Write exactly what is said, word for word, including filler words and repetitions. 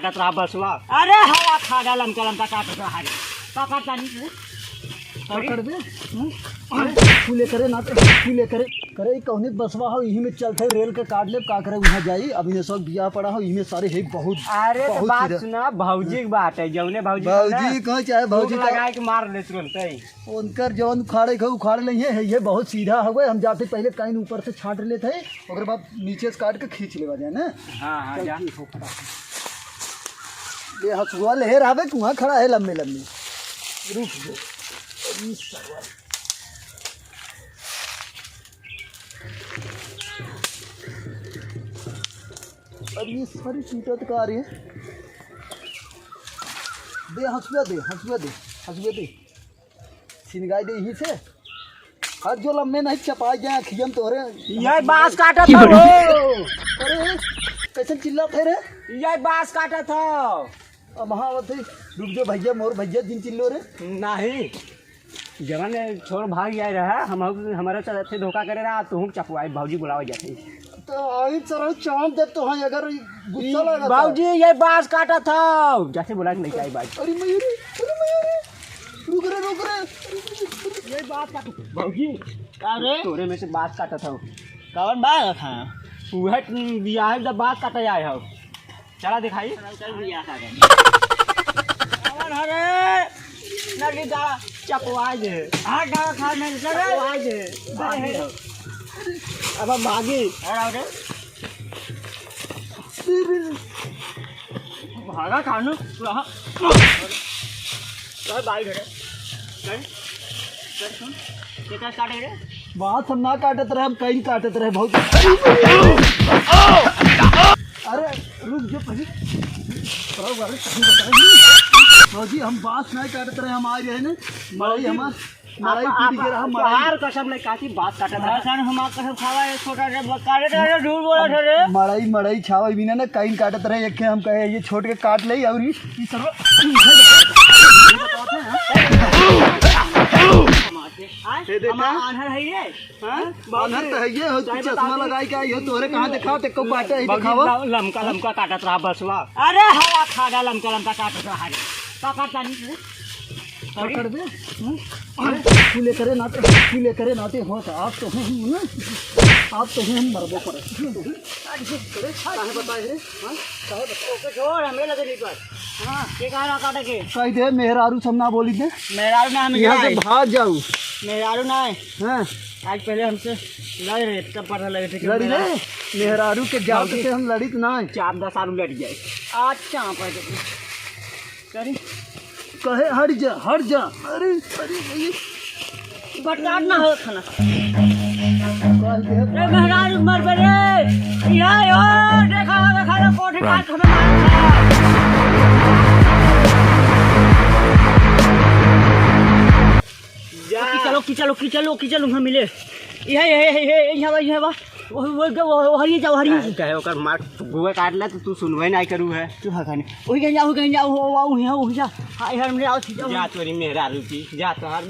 काटत रहा बसवा। अरे हवा खा गया, लमका लमका काटत रहा है। पकड़ तानी। पकड़ दे। हम्म? अरे, तू ले करे ना, तू ले करे। करे, ई कौने बसवा हो, इही में चलते रेल के काट लेब, का करे, उहाँ जाई। अभी ये सब बियाह पड़ा हो, इही में सारे है बहुत, अरे, तो बहुत बात कीड़ा। सुना, भौजी के बात है, जौने भौजी को ना, भौजी कहो चाहे भौजी भूख का लगाए के मार ले तुरंत ही। उनकर जौन उखाड़े के उखाड़ ले, ये है, ये बहुत सीधा हवे। हम जाते पहले कहीं ऊपर से छांट लेते हैं, ओकर बाद नीचे से काट के खींच लेवा जाए ना। हाँ, हाँ, चल, जा। ठीक हो, फटाफट। ले हसुआ ले रहबे, कुहाँ खड़ा है लम्बे लम्बे। रुक जो। अरे सरवा। अरे ये सारी चीटा तो का रही है? दे हसुआ दे, हसुआ दे, हसुआ दे। सिनगाई दे यहीं से। हर जो लम्बे नहीं चपाई जाए अखियम तोहरे। ये बांस काटत हो। अरे, कैसन चिल्लात है रे? ये बांस काटत हो। अब हाँ, आवत है। रुक जो भैया, मोर भैया जिन चिल्लो रे। नहीं। जवन छोड़ भाग जाए रहा, हम, हमारे साथ धोखा करे रहा, तू चपवाई, भौजी बुलावे जाते। तो आई तरह चांद दे तो है, अगर गुस्सा ई लगा तो। भौजी, ये बांस काटत हो। जैसे बोला कि नहीं चाहिए बात। अरे मयूरी, अरे मयूरी, रुक रे, रुक रे। ये बांस काट, भौजी। का रे? तोरे में से बांस काटत हो। कौन बांस था? वह बियाह जब बांस काटे आए हो। चला दिखाई। चल बियाह काटे। कौन हरे? नली दा चपवा दे। हाथ डाल खा में चले। चपवा दे। अब हम भागी। अरे, अरे। भागा खानू, रहा। चल, बाल घटे। चल, चल, सुन। ये क्या काटे रे? बांस हम ना काटत रहे, हम कहीं काटत रहे, बहुत। अरे, रुक जो पहले। अरे, अरे, कहीं बताए नहीं। भौजी, हम बांस नहीं काटत रहे, हम आ रहे हैं ना। मड़ई भौजी, हमार मड़ई आप, टूट आप, गया, हम मड़ई। तोहार कसम नहीं काटी, बात काटत रहा। सन हमार कसम खावा, ये छोटा रे, काटे रे, झूठ बोला था रे। मड़ई, मड़ई छावा बिना ना काइन काटत रहे, एक हम कहे, ये छोट के काट ले, और ई, ई सरवा, आय, ये देखा? हमार आन्हर है ये? हाँ? आन्हर तो है ये, हो, तू सही चश्मा बताओ। लगाई के आई हो, तोहरे कहाँ देखा, ते को काटे है, बाबूजी, दिखावा। लम-, लमका, लमका काटत रहा बसवा। अरे, हवा खा गया, लमका, लमका काटत रहा रे। का काटता नहीं रे? पकड़ दे। हम्म? अरे, तू ले करे नाते, तू ले करे नाते हो तो आप तो हैं ही ना। आप तो हैं, हम मरबो पर। अरे, काहे बताए रे? हाँ? काहे बताए? ओके, छोड़, हमें लगे नहीं पर। हाँ, के कहा ना काटे के? कह दे, मेहरारू से हम ना बोली थे। मेहरारू ना, हम यहाँ से जाए। भाग जाऊ। मेहरारू ना है। हाँ। आज पहले हमसे लड़ रहे, तब पता लगे थे कि लड़ी मेहरारू नहीं। मेहरारू के जात बाबूजी। से हम लड़ित ना है। चार दस आलू लड़ जाए। अच्छा, आप आ जाओ। करी। कहे, "हट जा, हट जा।" अरे, अरे, अरे। बटकाट ना हो खाना। कह दे। ए, मेहरारू मर बे रे। ये हो, देखा हो, देखा हो, कोठी काट हमें मार। जा। की चलो, की चलो, की चलो, की चलो, वहाँ मिले। ये, ये, ये, ये, ये, यहाँ बा, यहाँ बा। वो, वो, वो, वो, हरिये जाओ, हरिये। कहे, कहे ओकर मार गुआ काट ले तो तू सुनबे नहीं करू है। तू हाँ खाने। वही कहीं जाओ, कहीं जाओ, वो, वो, वही, वही जा। हाँ, यार, हमने आओ, सीधा जा वही। तोरी मेहरारू की, जा तो हर